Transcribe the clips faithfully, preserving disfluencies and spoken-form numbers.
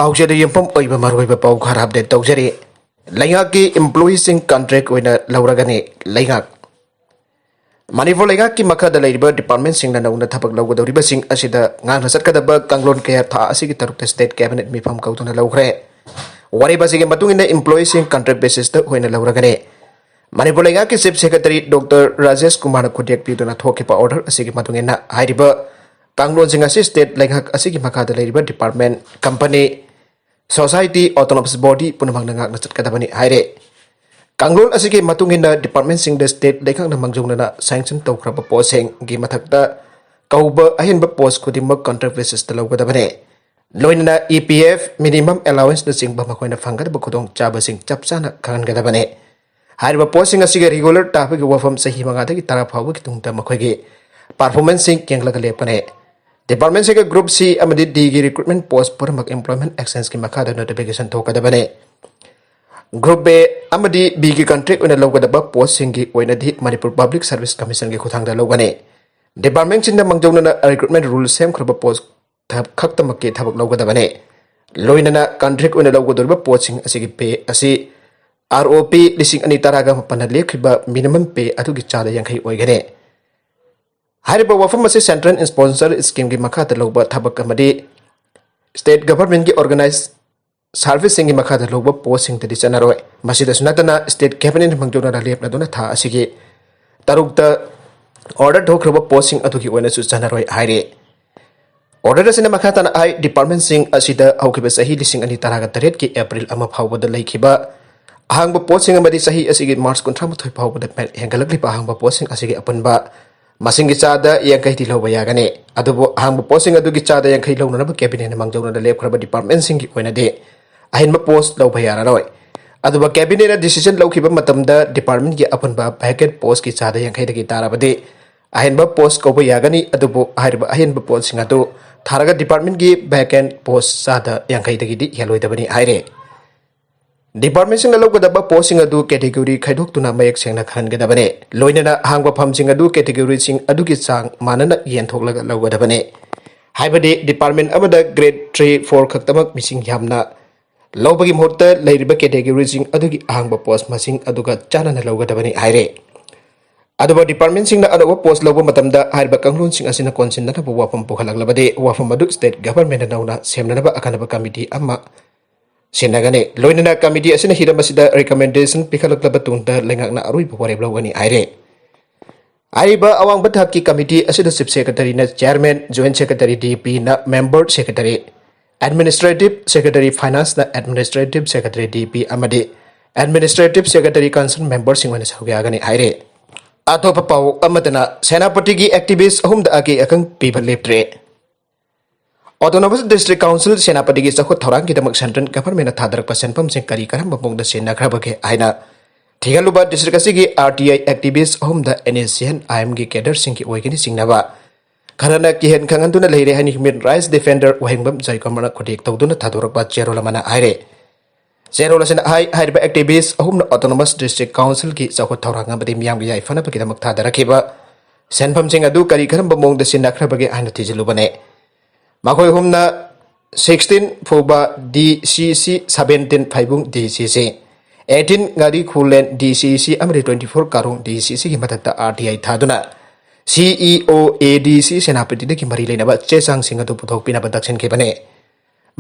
ꯄꯥꯎꯆꯦꯗ ꯌꯨꯝꯐꯝ ꯑꯣꯏꯕ ꯃꯔꯨꯑꯣꯏꯕ ꯄꯥꯎ ꯈꯔ ꯑꯞꯗꯦꯠ ꯇꯧꯖꯔꯤ꯫ ꯂꯩꯉꯥꯛꯀꯤ ꯏꯝꯄ꯭ꯂꯣꯌꯤꯁꯤꯡ ꯀꯟꯇ꯭ꯔꯦꯛ ꯑꯣꯏꯅ ꯂꯧꯔꯒꯅꯤ꯫ ꯂꯩꯉꯥꯛ ꯃꯅꯤꯄꯨꯔ ꯂꯩꯉꯥꯛꯀꯤ ꯃꯈꯥꯗ ꯂꯩꯔꯤꯕ ꯗꯤꯄꯥꯔꯠꯃꯦꯟꯁꯤꯡꯅ ꯅꯧꯅ ꯊꯕꯛ ꯂꯧꯒꯗꯧꯔꯤꯕꯁꯤꯡ ꯑꯁꯤꯗ ꯉꯥꯡꯅ ꯆꯠꯀꯗꯕ ꯀꯥꯡꯂꯣꯟ ꯀꯌꯥ ꯊꯥ ꯑꯁꯤꯒꯤ ꯇꯔꯨꯛꯇ ꯁ꯭ꯇꯦꯠ ꯀꯦꯕꯤꯅꯦꯠ ꯃꯤꯐꯝ ꯀꯧꯗꯨꯅ ꯂꯧꯈ꯭ꯔꯦ꯫ ꯋꯥꯔꯦꯞ ꯑꯁꯤꯒꯤ ꯃꯇꯨꯡ ꯏꯟꯅ ꯏꯝꯄ꯭ꯂꯣꯌꯤꯁꯤꯡ ꯀꯟꯇ꯭ꯔꯦꯛ ꯕꯦꯁꯤꯁꯇ ꯑꯣꯏꯅ ꯂꯧꯔꯒꯅꯤ꯫ ꯃꯅꯤꯄꯨꯔ ꯂꯩꯉꯥꯛꯀꯤ ꯆꯤꯐ ꯁꯦꯀ꯭ꯔꯦꯇꯔꯤ ꯗꯣꯛꯇꯔ ꯔꯥꯖꯦꯁ ꯀꯨꯃꯥꯔꯅ ꯈꯨꯗꯦꯛ ꯄꯤꯗꯨꯅ ꯊꯣꯛꯈꯤꯕ ꯑꯣꯔꯗꯔ ꯑꯁꯤꯒꯤ ꯃꯇꯨꯡ ꯏꯟꯅ ꯍꯥꯏꯔꯤꯕ ꯀꯥꯡꯂꯣꯟꯁꯤꯡ ꯑꯁꯤ ꯁ꯭ꯇꯦꯠ ꯂꯩꯉꯥꯛ ꯑꯁꯤꯒꯤ ꯃꯈꯥꯗ ꯂꯩꯔꯤꯕ department, company, society, autonomous body ꯄꯨꯝꯅꯃꯛꯅ ꯉꯥꯛꯅ ꯆꯠꯀꯗꯕꯅꯤ ꯍꯥꯏꯔꯦ꯫ ꯀꯥꯡꯂꯣꯟ ꯑꯁꯤꯒꯤ ꯃꯇꯨꯡ ꯏꯟꯅ ꯗꯤꯄꯥꯔꯠꯃꯦꯟꯁꯤꯡꯗ ꯁ꯭ꯇꯦꯠ ꯂꯩꯉꯥꯛꯅ ꯃꯥꯡꯖꯧꯅꯅ ꯁꯦꯡꯁꯟ ꯇꯧꯈ꯭ꯔꯕ ꯄꯣꯁꯁꯤꯡꯒꯤ ꯃꯊꯛꯇ ꯀꯧꯕ ꯑꯍꯦꯟꯕ ꯄꯣꯁ ꯈꯨꯗꯤꯡꯃꯛ ꯀꯟꯇ꯭ꯔꯦꯛ ꯕꯦꯁꯤꯁꯇ ꯂꯧꯒꯗꯕꯅꯤ꯫ ꯂꯣꯏꯅꯅ ꯏ ꯄꯤ ꯑꯦꯐ, ꯃꯤꯅꯤꯃꯝ ꯑꯦꯂꯥꯋꯦꯟꯁꯅꯆꯤꯡꯕ ꯃꯈꯣꯏꯅ ꯐꯪꯒꯗꯕ ꯈꯨꯗꯣꯡꯆꯥꯕꯁꯤꯡ ꯆꯞ ꯆꯥꯅ ꯈꯪꯍꯟꯒꯗꯕꯅꯤ꯫ ꯍꯥꯏꯔꯤꯕ ꯄꯣꯁꯁꯤꯡ ꯑꯁꯤꯒꯤ ꯔꯤꯒꯨꯂꯔ ꯇꯥꯕꯒꯤ ꯋꯥꯐꯝ ꯆꯍꯤ ꯃꯉꯥꯗꯒꯤ ꯇꯔꯥ ꯐꯥꯎꯕꯒꯤ ꯇꯨꯡꯗ ꯃꯈꯣꯏꯒꯤ ꯄꯔꯐꯣꯔꯃꯦꯟꯁꯁꯤꯡ ꯌꯦꯡꯂꯒ ꯂꯦꯞꯀꯅꯤ꯫ ꯗꯤꯄꯥꯔꯠꯃꯦꯟꯁꯤꯡꯒꯤ ꯒ꯭ꯔꯨꯞ ꯁꯤ ꯑꯃꯗꯤ ꯗꯤꯒꯤ ꯔꯤꯀ꯭ꯔꯨꯠꯃꯦꯟ ꯄꯣꯁ ꯄꯨꯝꯅꯃꯛ ꯏꯝꯄ꯭ꯂꯣꯏꯃꯦꯟ ꯑꯦꯛꯁꯆꯦꯟꯖꯀꯤ ꯃꯈꯥꯗ ꯅꯣꯇꯤꯐꯤꯀꯦꯁꯟ ꯊꯣꯛꯀꯗꯕꯅꯤ꯫ ꯒ꯭ꯔꯨꯞ ꯑꯦ ꯑꯃꯗꯤ ꯕꯤꯒꯤ ꯀꯟꯇ꯭ꯔꯦꯛ ꯑꯣꯏꯅ ꯂꯧꯒꯗꯕ ꯄꯣꯁꯁꯤꯡꯒꯤ ꯑꯣꯏꯅꯗꯤ ꯃꯅꯤꯄꯨꯔ ꯄꯕ꯭ꯂꯤꯛ ꯁꯔꯚꯤꯁ ꯀꯃꯤꯁꯟꯒꯤ ꯈꯨꯠꯊꯥꯡꯗ ꯂꯧꯒꯅꯤ꯫ ꯗꯤꯄꯥꯔꯠꯃꯦꯟꯁꯤꯡꯅ ꯃꯥꯡꯖꯧꯅꯅ ꯔꯤꯀ꯭ꯔꯨꯠꯃꯦꯟ ꯔꯨꯜ ꯁꯦꯝꯈ꯭ꯔꯕ ꯄꯣꯁ ꯊ-, ꯈꯛꯇꯃꯛꯀꯤ ꯊꯕꯛ ꯂꯧꯒꯗꯕꯅꯤ꯫ ꯂꯣꯏꯅꯅ ꯀꯟꯇ꯭ꯔꯦꯛ ꯑꯣꯏꯅ ꯂꯧꯒꯗꯧꯔꯤꯕ ꯄꯣꯁꯁꯤꯡ ꯑꯁꯤꯒꯤ ꯄꯦ ꯑꯁꯤ ꯑꯥꯔ ꯑꯣ ꯄꯤ ꯂꯤꯁꯤꯡ ꯑꯅꯤ ꯇꯔꯥꯒ ꯃꯥꯄꯟꯅ ꯂꯦꯞꯈꯤꯕ ꯃꯤꯅꯤꯃꯝ ꯄꯦ ꯑꯗꯨꯒꯤ ꯆꯥꯗ ꯌꯥꯡꯈꯩ ꯑꯣꯏꯒꯅꯤ꯫ ꯍꯥꯏꯔꯤꯕ ꯋꯥꯐꯝ ꯑꯁꯤ ꯁꯦꯟꯇ꯭ꯔꯦꯜ ꯁ꯭ꯄꯣꯟꯁꯔ ꯁ꯭ꯀꯤꯝꯒꯤ ꯃꯈꯥꯗ ꯂꯧꯕ ꯊꯕꯛ ꯑꯃꯗꯤ ꯁ꯭ꯇꯦꯠ ꯒꯚꯔꯟꯃꯦꯟꯠꯀꯤ ꯑꯣꯔꯒꯅꯥꯏꯖ ꯁꯥꯔꯚꯤꯁꯁꯤꯡꯒꯤ ꯃꯈꯥꯗ ꯂꯧꯕ ꯄꯣꯁꯁꯤꯡꯗꯗꯤ ꯆꯠꯅꯔꯣꯏ꯫ ꯃꯁꯤꯗꯁꯨ ꯅꯠꯇꯅ ꯁ꯭ꯇꯦꯠ ꯀꯦꯕꯤꯅꯦꯠ ꯃꯥꯡꯖꯧꯅꯅ ꯂꯦꯞꯂꯗꯨꯅ ꯊꯥ ꯑꯁꯤꯒꯤ ꯇꯔꯨꯛꯇ ꯑꯣꯔꯗꯔ ꯊꯣꯛꯈ꯭ꯔꯕ ꯄꯣꯁꯁꯤꯡ ꯑꯗꯨꯒꯤ ꯑꯣꯏꯅꯁꯨ ꯆꯠꯅꯔꯣꯏ ꯍꯥꯏꯔꯤ꯫ ꯑꯣꯔꯗꯔ ꯑꯁꯤꯅ ꯃꯈꯥ ꯇꯥꯅ ꯍꯥꯏ, ꯗꯤꯄꯥꯔꯠꯃꯦꯟꯁꯤꯡ ꯑꯁꯤꯗ ꯍꯧꯈꯤꯕ ꯆꯍꯤ ꯂꯤꯁꯤꯡ ꯑꯅꯤ ꯇꯔꯥꯒ ꯇꯔꯦꯠꯀꯤ ꯑꯦꯄ꯭ꯔꯤꯜ ꯑꯃ ꯐꯥꯎꯕꯗ ꯂꯩꯈꯤꯕ ꯑꯍꯥꯡꯕ ꯄꯣꯁꯁꯤꯡ ꯑꯃꯗꯤ ꯆꯍꯤ ꯑꯁꯤꯒꯤ ꯃꯥꯔꯆ ꯀꯨꯟꯊ꯭ꯔꯥ ꯃꯥꯊꯣꯏ ꯐꯥꯎꯕꯗ ꯍꯦꯟꯒꯠꯂꯛꯂꯤꯕ ꯑꯍꯥꯡꯕ ꯄꯣꯁꯁꯤꯡ ꯑꯁꯤꯒꯤ ꯑꯄꯨꯟꯕ ꯃꯁꯤꯡꯒꯤ ꯆꯥꯗ ꯌꯥꯡꯈꯩꯗꯤ ꯂꯧꯕ ꯌꯥꯒꯅꯤ꯫ ꯑꯗꯨꯕꯨ ꯑꯍꯥꯡꯕ ꯄꯣꯁꯁꯤꯡ ꯑꯗꯨꯒꯤ ꯆꯥꯗ ꯌꯥꯡꯈꯩ ꯂꯧꯅꯅꯕ ꯀꯦꯕꯤꯅꯦꯠꯅ ꯃꯥꯡꯖꯧꯅꯅ ꯂꯦꯞꯈ꯭ꯔꯕ ꯗꯤꯄꯥꯔꯠꯃꯦꯟꯁꯤꯡꯒꯤ ꯑꯣꯏꯅꯗꯤ ꯑꯍꯦꯟꯕ ꯄꯣꯁ ꯂꯧꯕ ꯌꯥꯔꯔꯣꯏ꯫ ꯑꯗꯨꯒ ꯀꯦꯕꯤꯅꯦꯠꯅ ꯗꯤꯁꯤꯖꯟ ꯂꯧꯈꯤꯕ ꯃꯇꯝꯗ ꯗꯤꯄꯥꯔꯠꯃꯦꯟꯒꯤ ꯑꯄꯨꯟꯕ ꯚꯦꯀꯦꯟ ꯄꯣꯁꯀꯤ ꯆꯥꯗ ꯌꯥꯡꯈꯩꯗꯒꯤ ꯇꯥꯔꯕꯗꯤ ꯑꯍꯦꯟꯕ ꯄꯣꯁ ꯀꯧꯕ ꯌꯥꯒꯅꯤ꯫ ꯑꯗꯨꯕꯨ ꯍꯥꯏꯔꯤꯕ ꯑꯍꯦꯟꯕ ꯄꯣꯁꯁꯤꯡ ꯑꯗꯨ ꯊꯥꯔꯒ ꯗꯤꯄꯥꯔꯠꯃꯦꯟꯒꯤ ꯚꯦꯀꯦꯟ ꯄꯣꯁ ꯆꯥꯗ ꯌꯥꯡꯈꯩꯗꯒꯤꯗꯤ ꯍꯦꯜꯂꯣꯏꯗꯕꯅꯤ ꯍꯥꯏꯔꯦ꯫ ꯗꯤꯄꯥꯔꯠꯃꯦꯟꯁꯤꯡꯅ ꯂꯧꯒꯗꯕ ꯄꯣꯁꯁꯤꯡ ꯑꯗꯨ ꯀꯦꯇꯦꯒꯣꯔꯤ ꯈꯥꯏꯗꯣꯛꯇꯨꯅ ꯃꯌꯦꯛ ꯁꯦꯡꯅ ꯈꯪꯍꯟꯒꯗꯕꯅꯤ꯫ ꯂꯣꯏꯅꯅ ꯑꯍꯥꯡꯕ ꯐꯝꯁꯤꯡ ꯑꯗꯨ ꯀꯦꯇꯦꯒꯣꯔꯤꯁꯤꯡ ꯑꯗꯨꯒꯤ ꯆꯥꯡ ꯃꯥꯟꯅꯅ ꯌꯦꯟꯊꯣꯛꯂꯒ ꯂꯧꯒꯗꯕꯅꯤ꯫ ꯍꯥꯏꯕꯗꯤ department ꯑꯃꯗ grade three, four ꯈꯛꯇꯃꯛ ꯃꯤꯁꯤꯡ ꯌꯥꯝꯅ ꯂꯧꯕꯒꯤ ꯃꯍꯨꯠꯇ ꯂꯩꯔꯤꯕ categoryꯁꯤꯡ ꯑꯗꯨꯒꯤ ꯑꯍꯥꯡꯕ post ꯃꯁꯤꯡ ꯑꯗꯨꯒ ꯆꯥꯟꯅꯅ ꯂꯧꯒꯗꯕꯅꯤ ꯍꯥꯏꯔꯦ꯫ ꯑꯗꯨꯕꯨ departmentꯁꯤꯡꯅ ꯑꯅꯧꯕ post ꯂꯧꯕ ꯃꯇꯝꯗ ꯍꯥꯏꯔꯤꯕ ꯀꯥꯡꯂꯣꯟꯁꯤꯡ ꯑꯁꯤꯅ ꯀꯣꯟꯁꯤꯟꯅꯅꯕ ꯋꯥꯐꯝ ꯄꯨꯈꯠꯂꯛꯂꯕꯗꯤ ꯋꯥꯐꯝ ꯑꯗꯨ state governmentꯅ ꯅꯧꯅ ꯁꯦꯝꯅꯅꯕ ꯑꯈꯟꯅꯕ committee ꯑꯃ ꯁꯤꯟꯅꯒꯅꯤ꯫ ꯂꯣꯏꯅꯅ committee ꯑꯁꯤꯅ ꯍꯤꯔꯝ ꯑꯁꯤꯗ recommendation ꯄꯤꯈꯠꯂꯛꯂꯕ ꯇꯨꯡꯗ ꯂꯩꯉꯥꯛꯅ ꯑꯔꯣꯏꯕ ꯋꯥꯔꯦꯞ ꯂꯧꯒꯅꯤ ꯍꯥꯏꯔꯦ꯫ ꯍꯥꯏꯔꯤꯕ ꯑꯋꯥꯡꯕ ꯊꯥꯛꯀꯤ committee ꯑꯁꯤꯗ chief secretaryꯅ chairman, joint secretary D Pꯅ member secretary, administrative secretary financeꯅ administrative secretary D P ꯑꯃꯗꯤ administrative secretary council memberꯁꯤꯡ ꯑꯣꯏꯅ ꯁꯔꯨꯛ ꯌꯥꯒꯅꯤ ꯍꯥꯏꯔꯦ꯫ ꯑꯇꯣꯞꯄ ꯄꯥꯎ ꯑꯃꯗꯅ ꯁꯦꯅꯥꯄꯇꯤꯒꯤ activist ꯑꯍꯨꯝꯗ ꯑꯀꯤ ꯑꯈꯪ ꯄꯤꯕ ꯂꯦꯞꯇ꯭ꯔꯦ꯫ Autonomous District Council ꯁꯦꯅꯥꯄꯇꯤꯒꯤ ꯆꯥꯎꯈꯠ ꯊꯧꯔꯥꯡꯒꯤꯗꯃꯛ central governmentꯅ ꯊꯥꯗꯔꯛꯄ ꯁꯦꯟꯐꯝꯁꯤꯡ ꯀꯔꯤ ꯀꯔꯝꯕ ꯃꯑꯣꯡꯗ ꯁꯤꯖꯤꯟꯅꯈ꯭ꯔꯕꯒꯦ ꯍꯥꯏꯅ ꯊꯤꯒꯠꯂꯨꯕ district ꯑꯁꯤꯒꯤ R T I activist ꯑꯍꯨꯝꯗ N S C N I M ꯒꯤ cadreꯁꯤꯡꯒꯤ ꯑꯣꯏꯒꯅꯤ ꯆꯤꯡꯅꯕ ꯈꯔꯅ ꯀꯤꯍꯟ ꯈꯪꯍꯟꯗꯨꯅ ꯂꯩꯔꯦ ꯍꯥꯏꯅ human rights defender ꯋꯥꯍꯦꯡꯕꯝ ꯖꯌꯀꯨꯃꯥꯔꯅ ꯈꯨꯗꯦꯛ ꯇꯧꯗꯨꯅ ꯊꯥꯗꯣꯔꯛꯄ ꯆꯦꯔꯣꯜ ꯑꯃꯅ ꯍꯥꯏꯔꯦ꯫ ꯆꯦꯔꯣꯜ ꯑꯁꯤꯅ ꯍꯥꯏ, ꯍꯥꯏꯔꯤꯕ activist ꯑꯍꯨꯝꯅ Autonomous District Councilꯒꯤ ꯆꯥꯎꯈꯠ ꯊꯧꯔꯥꯡ ꯑꯃꯗꯤ ꯃꯤꯌꯥꯝꯒꯤ ꯌꯥꯏꯐꯅꯕꯒꯤꯗꯃꯛ ꯊꯥꯗꯔꯛꯈꯤꯕ ꯁꯦꯟꯐꯝꯁꯤꯡ ꯑꯗꯨ ꯀꯔꯤ ꯀꯔꯝꯕ ꯃꯑꯣꯡꯗ ꯁꯤꯖꯤꯟꯅꯈ꯭ꯔꯕꯒꯦ ꯍꯥꯏꯅ ꯊꯤꯖꯤꯜꯂꯨꯕꯅꯦ꯫ ꯃꯈꯣꯏ ꯑꯍꯨꯝꯅ sixteen ꯐꯨꯕ D C C, seventeen ꯐꯩꯕꯨꯡ D C C, eighteen ꯉꯥꯔꯤ ꯈꯨꯂꯦꯟ D C C ꯑꯃꯗꯤ twenty four ꯀꯥꯔꯣꯡ D C Cꯒꯤ ꯃꯊꯛꯇ R T I ꯊꯥꯗꯨꯅ C E O A D C ꯁꯦꯅꯥꯄꯇꯤꯗꯒꯤ ꯃꯔꯤ ꯂꯩꯅꯕ ꯆꯦ ꯆꯥꯡꯁꯤꯡ ꯑꯗꯨ ꯄꯨꯊꯣꯛꯄꯤꯅꯕ ꯇꯛꯁꯤꯟꯈꯤꯕꯅꯤ꯫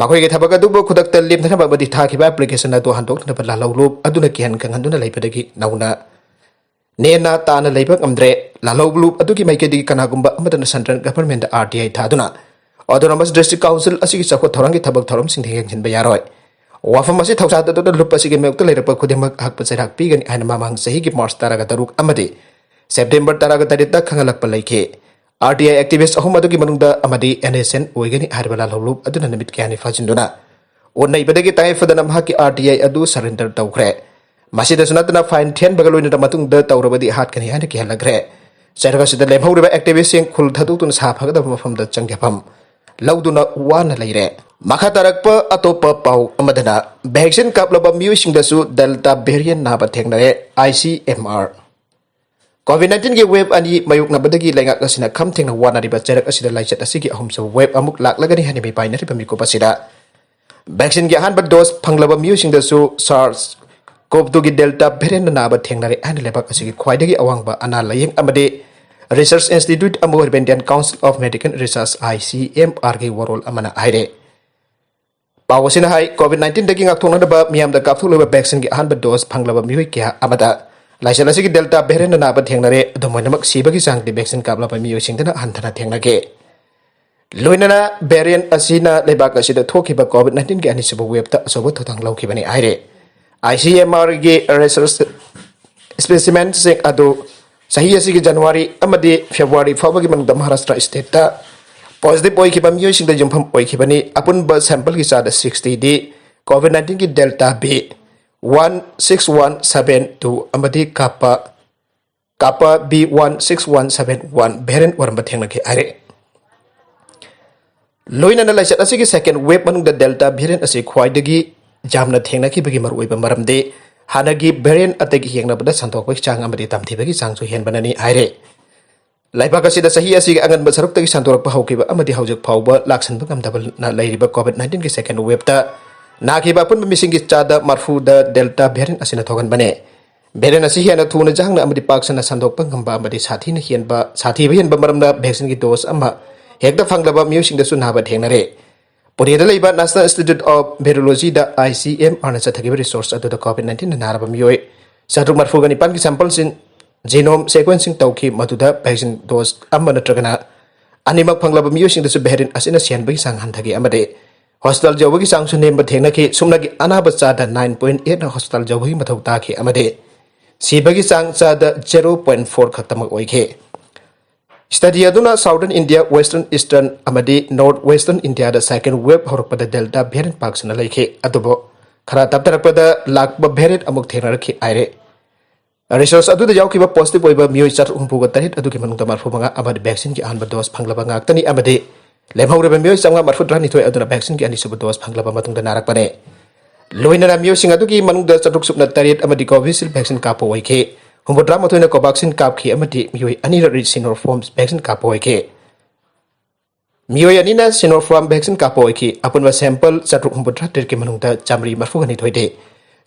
ꯃꯈꯣꯏꯒꯤ ꯊꯕꯛ ꯑꯗꯨꯕꯨ ꯈꯨꯗꯛꯇ ꯂꯦꯞꯅꯅꯕ ꯑꯃꯗꯤ ꯊꯥꯈꯤꯕ application ꯑꯗꯨ ꯍꯟꯗꯣꯛꯅꯅꯕ ꯂꯥꯜꯍꯧꯂꯨꯞ ꯑꯗꯨꯅ ꯀꯤꯍꯟ ꯈꯪꯍꯟꯗꯨꯅ ꯂꯩꯕꯗꯒꯤ ꯅꯧꯅ ꯅꯦꯅꯥ ꯇꯥꯅ ꯂꯩꯕ ꯉꯝꯗ꯭ꯔꯦ꯫ ꯂꯥꯜꯍꯧꯂꯨꯞ ꯑꯗꯨꯒꯤ ꯃꯥꯏꯀꯩꯗꯒꯤ ꯀꯅꯥꯒꯨꯝꯕ ꯑꯃꯗꯅ central governmentꯗ R T I ꯊꯥꯗꯨꯅ Autonomous District Council ꯑꯁꯤꯒꯤ ꯆꯥꯎꯈꯠ ꯊꯧꯔꯥꯡꯒꯤ ꯊꯕꯛ ꯊꯧꯔꯝꯁꯤꯡꯗ ꯌꯦꯡꯁꯤꯟꯕ ꯌꯥꯔꯣꯏ꯫ ꯋꯥꯐꯝ ꯑꯁꯤ ꯊꯧꯁꯥꯗꯗꯨꯅ ꯂꯨꯞ ꯑꯁꯤꯒꯤ ꯃꯥꯌꯣꯛꯇ ꯂꯩꯔꯛꯄ ꯈꯨꯗꯤꯡꯃꯛ ꯑꯍꯛꯄ ꯆꯩꯔꯥꯛ ꯄꯤꯒꯅꯤ ꯍꯥꯏꯅ ꯃꯃꯥꯡ ꯆꯍꯤꯒꯤ March ꯇꯔꯥꯒ ꯇꯔꯨꯛ ꯑꯃꯗꯤ September ꯇꯔꯥꯒ ꯇꯔꯦꯠꯇ ꯈꯪꯍꯜꯂꯛꯄ ꯂꯩꯈꯤ꯫ R T I activist ꯑꯍꯨꯝ ꯑꯗꯨꯒꯤ ꯃꯅꯨꯡꯗ ꯑꯃꯗꯤ N S N ꯑꯣꯏꯒꯅꯤ ꯍꯥꯏꯔꯤꯕ ꯂꯥꯜꯍꯧꯂꯨꯞ ꯑꯗꯨꯅ ꯅꯨꯃꯤꯠ ꯀꯌꯥꯅꯤ ꯐꯥꯖꯤꯟꯗꯨꯅ ꯎꯠ ꯅꯩꯕꯗꯒꯤ ꯇꯉꯥꯏ ꯐꯗꯅ ꯃꯍꯥꯛꯀꯤ R T I ꯑꯗꯨ surrender ꯇꯧꯈ꯭ꯔꯦ꯫ ꯃꯁꯤꯗꯁꯨ ꯅꯠꯇꯅ fine ꯊꯤꯍꯟꯕꯒ ꯂꯣꯏꯅꯅ ꯃꯇꯨꯡꯗ ꯇꯧꯔꯕꯗꯤ ꯍꯥꯠꯀꯅꯤ ꯍꯥꯏꯅ ꯀꯤꯍꯜꯂꯛꯈ꯭ꯔꯦ꯫ ꯆꯩꯔꯛ ꯑꯁꯤꯗ ꯂꯦꯝꯍꯧꯔꯤꯕ activistꯁꯤꯡ ꯈꯨꯜ ꯊꯥꯗꯣꯛꯇꯨꯅ ꯁꯥ ꯐꯒꯗꯕ ꯃꯐꯝꯗ ꯆꯪꯖꯐꯝ ꯂꯧꯗꯨꯅ ꯋꯥꯅ ꯂꯩꯔꯦ꯫ ꯃꯈꯥ ꯇꯥꯔꯛꯄ ꯑꯇꯣꯞꯄ ꯄꯥꯎ ꯑꯃꯗꯅ vaccine ꯀꯥꯞꯂꯕ ꯃꯤꯑꯣꯏꯁꯤꯡꯗꯁꯨ Delta variant ꯅꯥꯕ ꯊꯦꯡꯅꯔꯦ, I C M R꯫ COVID nineteen ꯒꯤ wave ꯑꯅꯤ ꯃꯥꯌꯣꯛꯅꯕꯗꯒꯤ ꯂꯩꯉꯥꯛ ꯑꯁꯤꯅ ꯈꯝ ꯊꯦꯡꯅ ꯋꯥꯅꯔꯤꯕ ꯆꯩꯔꯛ ꯑꯁꯤꯗ ꯂꯥꯏꯆꯠ ꯑꯁꯤꯒꯤ ꯑꯍꯨꯝꯁꯨꯕ wave ꯑꯃꯨꯛ ꯂꯥꯛꯂꯒꯅꯤ ꯍꯥꯏꯅ ꯃꯤꯄꯥꯏꯅꯔꯤꯕ ꯃꯤꯀꯨꯞ ꯑꯁꯤꯗ vaccine ꯒꯤ ꯑꯍꯥꯟꯕ dose ꯐꯪꯂꯕ ꯃꯤꯑꯣꯏꯁꯤꯡꯗꯁꯨ SARS CoV two ꯒꯤ Delta variant ꯅ ꯅꯥꯕ ꯊꯦꯡꯅꯔꯦ ꯍꯥꯏꯅ ꯂꯩꯕꯥꯛ ꯑꯁꯤꯒꯤ ꯈ꯭ꯋꯥꯏꯗꯒꯤ ꯑꯋꯥꯡꯕ ꯑꯅꯥ ꯂꯥꯌꯦꯡ ꯑꯃꯗꯤ research institute ꯑꯃ European Council of Medical Research, I C M R ꯒꯤ ꯋꯥꯔꯣꯜ ꯑꯃꯅ ꯍꯥꯏꯔꯦ꯫ ꯄꯥꯎ ꯑꯁꯤꯅ ꯍꯥꯏ, COVID nineteen ꯗꯒꯤ ꯉꯥꯛꯊꯣꯛꯅꯅꯕ ꯃꯤꯌꯥꯝꯗ ꯀꯥꯞꯊꯣꯛꯂꯤꯕ vaccine ꯒꯤ ꯑꯍꯥꯟꯕ dose ꯐꯪꯂꯕ ꯃꯤꯑꯣꯏ ꯀꯌꯥ ꯑꯃꯗ ꯂꯥꯏꯆꯠ ꯑꯁꯤꯒꯤ Delta variant ꯅ ꯅꯥꯕ ꯊꯦꯡꯅꯔꯦ꯫ ꯑꯗꯨꯝ ꯑꯣꯏꯅꯃꯛ, ꯁꯤꯕꯒꯤ ꯆꯥꯡꯗꯤ vaccine ꯀꯥꯞꯂꯕ ꯃꯤꯑꯣꯏꯁꯤꯡꯗꯅ ꯍꯟꯊꯅ ꯊꯦꯡꯅꯈꯤ꯫ ꯂꯣꯏꯅꯅ variant ꯑꯁꯤꯅ ꯂꯩꯕꯥꯛ ꯑꯁꯤꯗ ꯊꯣꯛꯈꯤꯕ COVID nineteen ꯒꯤ ꯑꯅꯤꯁꯨꯕ wave ꯇ ꯑꯆꯧꯕ ꯊꯧꯗꯥꯡ ꯂꯧꯈꯤꯕꯅꯤ ꯍꯥꯏꯔꯦ꯫ I C M R ꯒꯤ research specimen ꯁꯤꯡ ꯑꯗꯨ ꯆꯍꯤ ꯑꯁꯤꯒꯤ January ꯑꯃꯗꯤ February ꯐꯥꯎꯕꯒꯤ ꯃꯅꯨꯡꯗ Maharashtra state ꯇ positive ꯑꯣꯏꯈꯤꯕ ꯃꯤꯑꯣꯏꯁꯤꯡꯗ ꯌꯨꯝꯐꯝ ꯑꯣꯏꯈꯤꯕꯅꯤ꯫ ꯑꯄꯨꯟꯕ sample ꯒꯤ ꯆꯥꯗ sixty ꯗꯤ COVID nineteen ꯒꯤ Delta B one six one seven two ꯑꯃꯗꯤ Kappa, Kappa B one six one seven one variant ꯑꯣꯏꯔꯝꯕ ꯊꯦꯡꯅꯈꯤ ꯍꯥꯏꯔꯦ꯫ ꯂꯣꯏꯅꯅ ꯂꯥꯏꯆꯠ ꯑꯁꯤꯒꯤ second wave ꯃꯅꯨꯡꯗ Delta variant ꯑꯁꯤ ꯈ꯭ꯋꯥꯏꯗꯒꯤ ꯌꯥꯝꯅ ꯊꯦꯡꯅꯈꯤꯕꯒꯤ ꯃꯔꯨꯑꯣꯏꯕ ꯃꯔꯝꯗꯤ ꯍꯥꯟꯅꯒꯤ variant ꯑꯇꯩꯒ ꯌꯦꯡꯅꯕꯗ ꯁꯟꯗꯣꯛꯄꯒꯤ ꯆꯥꯡ ꯑꯃꯗꯤ ꯇꯝꯊꯤꯕꯒꯤ ꯆꯥꯡꯁꯨ ꯍꯦꯟꯕꯅꯅꯤ ꯍꯥꯏꯔꯦ꯫ ꯂꯩꯕꯥꯛ ꯑꯁꯤꯗ ꯆꯍꯤ ꯑꯁꯤꯒꯤ ꯑꯉꯟꯕ ꯁꯔꯨꯛꯇꯒꯤ ꯁꯟꯗꯣꯔꯛꯄ ꯍꯧꯈꯤꯕ ꯑꯃꯗꯤ ꯍꯧꯖꯤꯛ ꯐꯥꯎꯕ ꯂꯥꯛꯁꯤꯟꯕ ꯉꯝꯗꯕꯅ ꯂꯩꯔꯤꯕ COVID nineteen ꯒꯤ second wave ꯇ ꯅꯥꯈꯤꯕ ꯑꯄꯨꯟꯕ ꯃꯤꯁꯤꯡꯒꯤ ꯆꯥꯗ ꯃꯔꯐꯨꯗ Delta variant ꯑꯁꯤꯅ ꯊꯣꯛꯍꯟꯕꯅꯦ꯫ Variant ꯑꯁꯤ ꯍꯦꯟꯅ ꯊꯨꯅ ꯖꯥꯡꯅ ꯑꯃꯗꯤ ꯄꯥꯛ ꯁꯟꯅ ꯁꯟꯗꯣꯛꯄ ꯉꯝꯕ ꯑꯃꯗꯤ ꯁꯥꯊꯤꯅ ꯍꯦꯟꯕ, ꯁꯥꯊꯤꯕ ꯍꯦꯟꯕ ꯃꯔꯝꯅ vaccine ꯒꯤ dose ꯑꯃ ꯍꯦꯛꯇ ꯐꯪꯂꯕ ꯃꯤꯑꯣꯏꯁꯤꯡꯗꯁꯨ ꯅꯥꯕ ꯊꯦꯡꯅꯔꯦ꯫ ꯄꯨꯅꯦꯗ ꯂꯩꯕ National Institute of Virology the I C M R ꯅ ꯆꯠꯊꯈꯤꯕ research ꯑꯗꯨꯗ COVID nineteen ꯅ ꯅꯥꯔꯕ ꯃꯤꯑꯣꯏ ꯆꯥꯇ꯭ꯔꯨꯛ ꯃꯔꯐꯨꯒ ꯅꯤꯄꯥꯟꯒꯤ sample ꯁꯤꯡ genome sequencing ꯇꯧꯈꯤ, ꯃꯗꯨꯗ vaccine dose ꯑꯃ ꯅꯠꯇ꯭ꯔꯒꯅ ꯑꯅꯤꯃꯛ ꯐꯪꯂꯕ ꯃꯤꯑꯣꯏꯁꯤꯡꯗꯁꯨ variant ꯑꯁꯤꯅ ꯁꯤꯍꯟꯕꯒꯤ ꯆꯥꯡ ꯍꯟꯊꯈꯤ ꯑꯃꯗꯤ hospital ꯌꯧꯕꯒꯤ ꯆꯥꯡꯁꯨ ꯅꯦꯝꯕ ꯊꯦꯡꯅꯈꯤ꯫ ꯁꯨꯞꯅꯒꯤ ꯑꯅꯥꯕ ꯆꯥꯗ nine point eight ꯅ hospital ꯌꯧꯕꯒꯤ ꯃꯊꯧ ꯇꯥꯈꯤ ꯑꯃꯗꯤ ꯁꯤꯕꯒꯤ ꯆꯥꯡ ꯆꯥꯗ zero point four ꯈꯛꯇꯃꯛ ꯑꯣꯏꯈꯤ꯫ Study ꯑꯗꯨꯅ Southern India, Western Eastern ꯑꯃꯗꯤ North Western India ꯗ second wave ꯍꯧꯔꯛꯄꯗ Delta variant ꯄꯥꯛ ꯁꯟꯅ ꯂꯩꯈꯤ, ꯑꯗꯨꯕꯨ ꯈꯔ ꯇꯞꯊꯔꯛꯄꯗ ꯂꯥꯛꯄ variant ꯑꯃꯨꯛ ꯊꯦꯡꯅꯔꯛꯈꯤ ꯍꯥꯏꯔꯦ꯫ Research ꯑꯗꯨꯗ ꯌꯥꯎꯈꯤꯕ positive ꯑꯣꯏꯕ ꯃꯤꯑꯣꯏ ꯆꯥꯇ꯭ꯔꯨꯛ ꯍꯨꯝꯐꯨꯒ ꯇꯔꯦꯠ ꯑꯗꯨꯒꯤ ꯃꯅꯨꯡꯗ ꯃꯔꯐꯨ ꯃꯉꯥ ꯑꯃꯗꯤ vaccine ꯒꯤ ꯑꯍꯥꯟꯕ dose ꯐꯪꯂꯕ ꯉꯥꯛꯇꯅꯤ ꯑꯃꯗꯤ ꯂꯦꯝꯍꯧꯔꯤꯕ ꯃꯤꯑꯣꯏ ꯆꯥꯝꯃꯉꯥ ꯃꯔꯐꯨ ꯇꯔꯥꯅꯤꯊꯣꯏ ꯑꯗꯨꯅ vaccine ꯒꯤ ꯑꯅꯤꯁꯨꯕ dose ꯐꯪꯂꯕ ꯃꯇꯨꯡꯗ ꯅꯥꯔꯛꯄꯅꯦ꯫ ꯂꯣꯏꯅꯅ ꯃꯤꯑꯣꯏꯁꯤꯡ ꯑꯗꯨꯒꯤ ꯃꯅꯨꯡꯗ ꯆꯥꯇ꯭ꯔꯨꯛ ꯁꯨꯞꯅ ꯇꯔꯦꯠ ꯑꯃꯗꯤ Covishield vaccine ꯀꯥꯞꯄ ꯑꯣꯏꯈꯤ꯫ ꯍꯨꯝꯐꯨꯇꯔꯥ ꯃꯥꯊꯣꯏꯅ Covaxin ꯀꯥꯞꯈꯤ ꯑꯃꯗꯤ ꯃꯤꯑꯣꯏ ꯑꯅꯤꯔꯛ Sinopharm vaccine ꯀꯥꯞꯄ ꯑꯣꯏꯈꯤ꯫ ꯃꯤꯑꯣꯏ ꯑꯅꯤꯅ Sinopharm vaccine ꯀꯥꯞꯄ ꯑꯣꯏꯈꯤ꯫ ꯑꯄꯨꯟꯕ sample ꯆꯥꯇ꯭ꯔꯨꯛ ꯍꯨꯝꯐꯨꯇꯔꯥ ꯇꯔꯦꯠꯀꯤ ꯃꯅꯨꯡꯗ ꯆꯥꯃꯔꯤ ꯃꯔꯤꯐꯨ ꯍꯨꯝꯗꯣꯏꯗꯤ,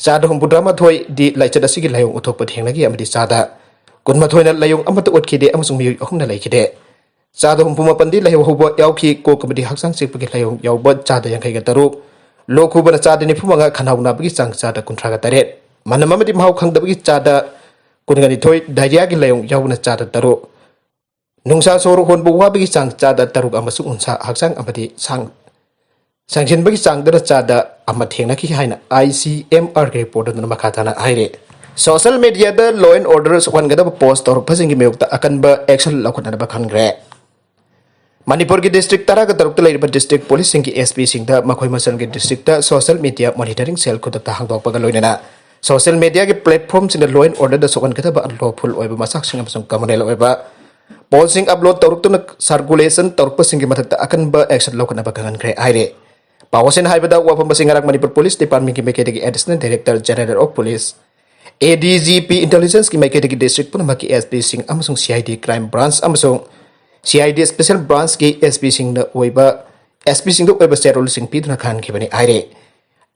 ꯆꯥꯗ ꯍꯨꯝꯐꯨꯇꯔꯥ ꯃꯥꯊꯣꯏꯗꯤ ꯂꯥꯏꯆꯠ ꯑꯁꯤꯒꯤ ꯂꯥꯏꯑꯣꯡ ꯎꯠꯊꯣꯛꯄ ꯊꯦꯡꯅꯈꯤ ꯑꯃꯗꯤ ꯆꯥꯗ ꯀꯨꯟꯃꯥꯊꯣꯏꯅ ꯂꯥꯏꯑꯣꯡ ꯑꯃꯠꯇ ꯎꯠꯈꯤꯗꯦ ꯑꯃꯁꯨꯡ ꯃꯤꯑꯣꯏ ꯑꯍꯨꯝꯅ ꯂꯩꯈꯤꯗꯦ꯫ ꯆꯥꯗ ꯍꯨꯝꯐꯨ ꯃꯥꯄꯟꯗꯤ ꯂꯥꯏꯍꯧ ꯍꯧꯕ ꯌꯥꯎꯈꯤ꯫ ꯀꯣꯛ ꯑꯃꯗꯤ ꯍꯛꯆꯥꯡ ꯆꯤꯛꯄꯒꯤ ꯂꯥꯏꯑꯣꯡ ꯌꯥꯎꯕ ꯆꯥꯗ ꯌꯥꯡꯈꯩꯒ ꯇꯔꯨꯛ, ꯂꯣꯛ ꯈꯨꯕꯅ ꯆꯥꯗ ꯅꯤꯐꯨ ꯃꯉꯥ, ꯈꯅꯥꯎ ꯅꯥꯕꯒꯤ ꯆꯥꯡ ꯆꯥꯗ ꯀꯨꯟꯊ꯭ꯔꯥꯒ ꯇꯔꯦꯠ, ꯃꯅꯝ ꯑꯃꯗꯤ ꯃꯍꯥꯎ ꯈꯪꯗꯕꯒꯤ ꯆꯥꯗ ꯀꯨꯟꯒ ꯅꯤꯊꯣꯏ, diarrheaꯒꯤ ꯂꯥꯏꯑꯣꯡ ꯌꯥꯎꯕꯅ ꯆꯥꯗ ꯇꯔꯨꯛ, ꯅꯨꯡꯁꯥ ꯁꯣꯔ ꯍꯣꯟꯕ ꯋꯥꯕꯒꯤ ꯆꯥꯡ ꯆꯥꯗ ꯇꯔꯨꯛ ꯑꯃꯁꯨꯡ ꯎꯟꯁꯥ ꯍꯛꯆꯥꯡ ꯑꯃꯗꯤ ꯁꯥꯡ-, ꯁꯥꯡꯖꯤꯟꯕꯒꯤ ꯆꯥꯡꯗꯅ ꯆꯥꯗ ꯑꯃ ꯊꯦꯡꯅꯈꯤ ꯍꯥꯏꯅ ICMRꯒꯤ report ꯑꯗꯨꯅ ꯃꯈꯥ ꯇꯥꯅ ꯍꯥꯏꯔꯤ꯫ Social mediaꯗ law and order ꯁꯣꯛꯍꯟꯒꯗꯕ post ꯇꯧꯔꯛꯄꯁꯤꯡꯒꯤ ꯃꯥꯌꯣꯛꯇ ꯑꯀꯟꯕ action ꯂꯧꯈꯠꯅꯅꯕ ꯈꯟꯈ꯭ꯔꯦ꯫ ꯃꯅꯤꯄꯨꯔꯒꯤ district ꯇꯔꯥꯒ ꯇꯔꯨꯛꯇ ꯂꯩꯔꯤꯕ district policeꯁꯤꯡꯒꯤ SPꯁꯤꯡꯗ ꯃꯈꯣꯏ ꯃꯁꯦꯜꯒꯤ districtꯇ social media monitoring cell ꯈꯨꯗꯛꯇ ꯍꯥꯡꯗꯣꯛꯄꯒ ꯂꯣꯏꯅꯅ social mediaꯒꯤ platformꯁꯤꯡꯗ law and orderꯗ ꯁꯣꯛꯍꯟꯒꯗꯕ unlawful ꯑꯣꯏꯕ ꯃꯆꯥꯛꯁꯤꯡ ꯑꯃꯁꯨꯡ criminal ꯑꯣꯏꯕ postꯁꯤꯡ upload ꯇꯧꯔꯛꯇꯨꯅ circulation ꯇꯧꯔꯛꯄꯁꯤꯡꯒꯤ ꯃꯊꯛꯇ ꯑꯀꯟꯕ action ꯂꯧꯈꯠꯅꯕ ꯈꯪꯍꯟꯈ꯭ꯔꯦ ꯍꯥꯏꯔꯤ꯫ ꯄꯥꯎ ꯑꯁꯤꯅ ꯍꯥꯏꯕꯗ, ꯋꯥꯐꯝ ꯑꯁꯤ ꯉꯔꯥꯡ ꯃꯅꯤꯄꯨꯔ police departmentꯀꯤ ꯃꯥꯏꯀꯩꯗꯒꯤ Additional Director General of Police, ADGP intelligenceꯀꯤ ꯃꯥꯏꯀꯩꯗꯒꯤ district ꯄꯨꯝꯅꯃꯛꯀꯤ SPꯁꯤꯡ ꯑꯃꯁꯨꯡ CID crime branch ꯑꯃꯁꯨꯡ CID special branchꯀꯤ SPꯁꯤꯡꯗ ꯑꯣꯏꯕ, SPꯁꯤꯡꯗ ꯑꯣꯏꯕ ꯆꯦꯔꯣꯜꯁꯤꯡ ꯄꯤꯗꯨꯅ ꯈꯪꯍꯟꯈꯤꯕꯅꯤ ꯍꯥꯏꯔꯤ꯫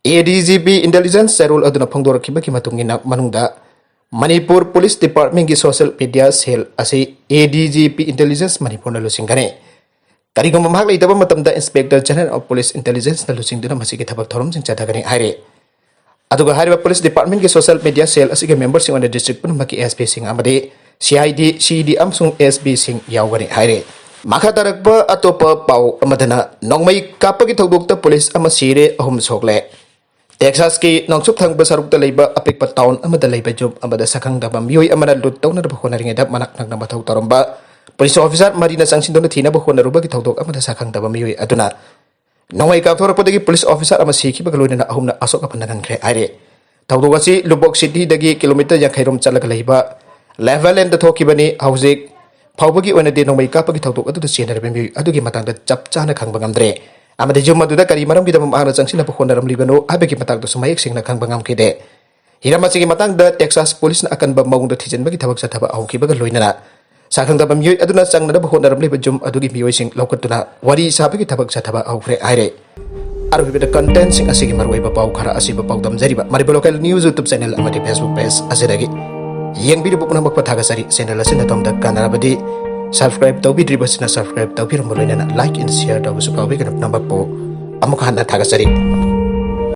ADGP intelligence ꯆꯦꯔꯣꯜ ꯑꯗꯨꯅ ꯐꯣꯡꯗꯣꯔꯛꯈꯤꯕꯒꯤ ꯃꯇꯨꯡ ꯏꯟꯅ ꯃꯅꯨꯡꯗ Manipur police departmentꯀꯤ social media cell ꯑꯁꯤ ADGP intelligence ꯃꯅꯤꯄꯨꯔꯅ ꯂꯨꯆꯤꯡꯒꯅꯤ꯫ ꯀꯔꯤꯒꯨꯝꯕ ꯃꯍꯥꯛ ꯂꯩꯇꯕ ꯃꯇꯝꯗ Inspector General of Police intelligenceꯅ ꯂꯨꯆꯤꯡꯗꯨꯅ ꯃꯁꯤꯒꯤ ꯊꯕꯛ ꯊꯧꯔꯝꯁꯤꯡ ꯆꯠꯊꯒꯅꯤ ꯍꯥꯏꯔꯤ꯫ ꯑꯗꯨꯒ ꯍꯥꯏꯔꯤꯕ police departmentꯀꯤ social media cell ꯑꯁꯤꯒꯤ memberꯁꯤꯡ ꯑꯣꯏꯅ district ꯄꯨꯝꯅꯃꯛꯀꯤ SPꯁꯤꯡ ꯑꯃꯗꯤ CID, CED ꯑꯃꯁꯨꯡ SPꯁꯤꯡ ꯌꯥꯎꯒꯅꯤ ꯍꯥꯏꯔꯤ꯫ ꯃꯈꯥ ꯇꯥꯔꯛꯄ ꯑꯇꯣꯞꯄ ꯄꯥꯎ ꯑꯃꯗꯅ, ꯅꯣꯡꯃꯩ ꯀꯥꯞꯄꯒꯤ ꯊꯧꯗꯣꯛꯇ police ꯑꯃ ꯁꯤꯔꯦ, ꯑꯍꯨꯝ ꯁꯣꯛꯂꯦ꯫ Texasꯀꯤ ꯅꯣꯡꯆꯨꯞ ꯊꯪꯕ ꯁꯔꯨꯛꯇ ꯂꯩꯕ ꯑꯄꯤꯛꯄ town ꯑꯃꯗ ꯂꯩꯕ ꯌꯨꯝ ꯑꯃꯗ ꯁꯛꯈꯪꯗꯕ ꯃꯤꯑꯣꯏ ꯑꯃꯅ loot ꯇꯧꯅꯅꯕ ꯍꯣꯠꯅꯔꯤꯉꯩꯗ ꯃꯅꯥꯛ ꯅꯛꯅ ꯃꯊꯧ ꯇꯧꯔꯝꯕ police officer ꯃꯔꯤꯅ ꯆꯪꯁꯤꯟꯗꯨꯅ ꯊꯤꯅꯕ ꯍꯣꯠꯅꯔꯨꯕꯒꯤ ꯊꯧꯗꯣꯛ ꯑꯃꯗ ꯁꯛꯈꯪꯗꯕ ꯃꯤꯑꯣꯏ ꯑꯗꯨꯅ ꯅꯣꯡꯃꯩ ꯀꯥꯞꯊꯣꯔꯛꯄꯗꯒꯤ police officer ꯑꯃ ꯁꯤꯈꯤꯕꯒ ꯂꯣꯏꯅꯅ ꯑꯍꯨꯝꯅ ꯑꯁꯣꯛ ꯑꯄꯟ ꯅꯪꯍꯟꯈ꯭ꯔꯦ ꯍꯥꯏꯔꯤ꯫ ꯊꯧꯗꯣꯛ ꯑꯁꯤ ꯂꯨꯕꯣꯛ cityꯗꯒꯤ kilometre ꯌꯥꯡꯈꯩ ꯔꯣꯝ ꯆꯠꯂꯒ ꯂꯩꯕ Levellandꯗ ꯊꯣꯛꯈꯤꯕꯅꯤ꯫ ꯍꯧꯖꯤꯛ ꯐꯥꯎꯕꯒꯤ ꯑꯣꯏꯅꯗꯤ ꯅꯣꯡꯃꯩ ꯀꯥꯞꯄꯒꯤ ꯊꯧꯗꯣꯛ ꯑꯗꯨꯗ ꯆꯦꯟꯅꯔꯤꯕ ꯃꯤꯑꯣꯏ ꯑꯗꯨꯒꯤ ꯃꯇꯥꯡꯗ ꯆꯞ ꯆꯥꯅ ꯈꯪꯕ ꯉꯝꯗ꯭ꯔꯦ ꯑꯃꯗꯤ ꯌꯨꯝ ꯑꯗꯨꯗ ꯀꯔꯤ ꯃꯔꯝꯒꯤꯗꯃꯛ ꯃꯍꯥꯛꯅ ꯆꯪꯁꯤꯟꯅꯕ ꯍꯣꯠꯅꯔꯝꯂꯤꯕꯅꯣ ꯍꯥꯏꯕꯒꯤ ꯃꯇꯥꯡꯗꯁꯨ ꯃꯌꯦꯛ ꯁꯦꯡꯅ ꯈꯪꯕ ꯉꯝꯈꯤꯗꯦ꯫ ꯍꯤꯔꯝ ꯑꯁꯤꯒꯤ ꯃꯇꯥꯡꯗ ꯇꯦꯛꯁꯥꯁ ꯄꯨꯂꯤꯁꯅ ꯑꯀꯟꯕ ꯃꯑꯣꯡꯗ ꯊꯤꯖꯤꯟꯕꯒꯤ ꯊꯕꯛ ꯆꯠꯊꯕ ꯍꯧꯈꯤꯕꯒ ꯂꯣꯏꯅꯅ ꯁꯥꯈꯪꯗꯕ ꯃꯤꯑꯣꯏ ꯑꯗꯨꯅ ꯆꯪꯅꯅꯕ ꯍꯣꯠꯅꯔꯝꯂꯤꯕ ꯌꯨꯝ ꯑꯗꯨꯒꯤ ꯃꯤꯑꯣꯏꯁꯤꯡ ꯂꯧꯈꯠꯇꯨꯅ ꯋꯥꯔꯤ ꯁꯥꯕꯒꯤ ꯊꯕꯛ ꯆꯠꯊꯕ ꯍꯧꯈ꯭ꯔꯦ ꯍꯥꯏꯔꯦ꯫ ꯑꯔꯣꯏꯕꯗ ꯀꯟꯇꯦꯟꯁꯤꯡ ꯑꯁꯤꯒꯤ ꯃꯔꯨꯑꯣꯏꯕ ꯄꯥꯎ ꯈꯔ ꯑꯁꯤꯕꯨ ꯄꯥꯎꯗꯝꯖꯔꯤꯕ Manipur local news YouTube channel ꯑꯃꯗꯤ ꯐꯦꯁꯕꯨꯛ ꯄꯦꯖ ꯑꯁꯤꯗꯒꯤ ꯌꯦꯡꯕꯤꯔꯤꯕ ꯄꯨꯝꯅꯃꯛꯄꯨ ꯊꯥꯒꯠꯆꯔꯤ꯫ ꯆꯦꯅꯦꯜ ꯑꯁꯤꯅ ꯑꯗꯣꯝꯗ ꯀꯥꯟꯅꯔꯕꯗꯤ ꯁꯕꯁꯀ꯭ꯔꯥꯏꯕ ꯇꯧꯕꯤꯗ꯭ꯔꯤꯕꯁꯤꯅ ꯁꯕꯁꯀ꯭ꯔꯥꯏꯕ ꯇꯧꯕꯤꯔꯝꯕ ꯂꯣꯏꯅꯅ ꯂꯥꯏꯛ ꯑꯦꯟ ꯁꯤꯌꯔ ꯇꯧꯕꯁꯨ ꯀꯥꯎꯕꯤꯒꯅꯨ꯫ ꯄꯨꯝꯅꯃꯛꯄꯨ ꯑꯃꯨꯛ ꯍꯟꯅ ꯊꯥꯒꯠꯆꯔꯤ꯫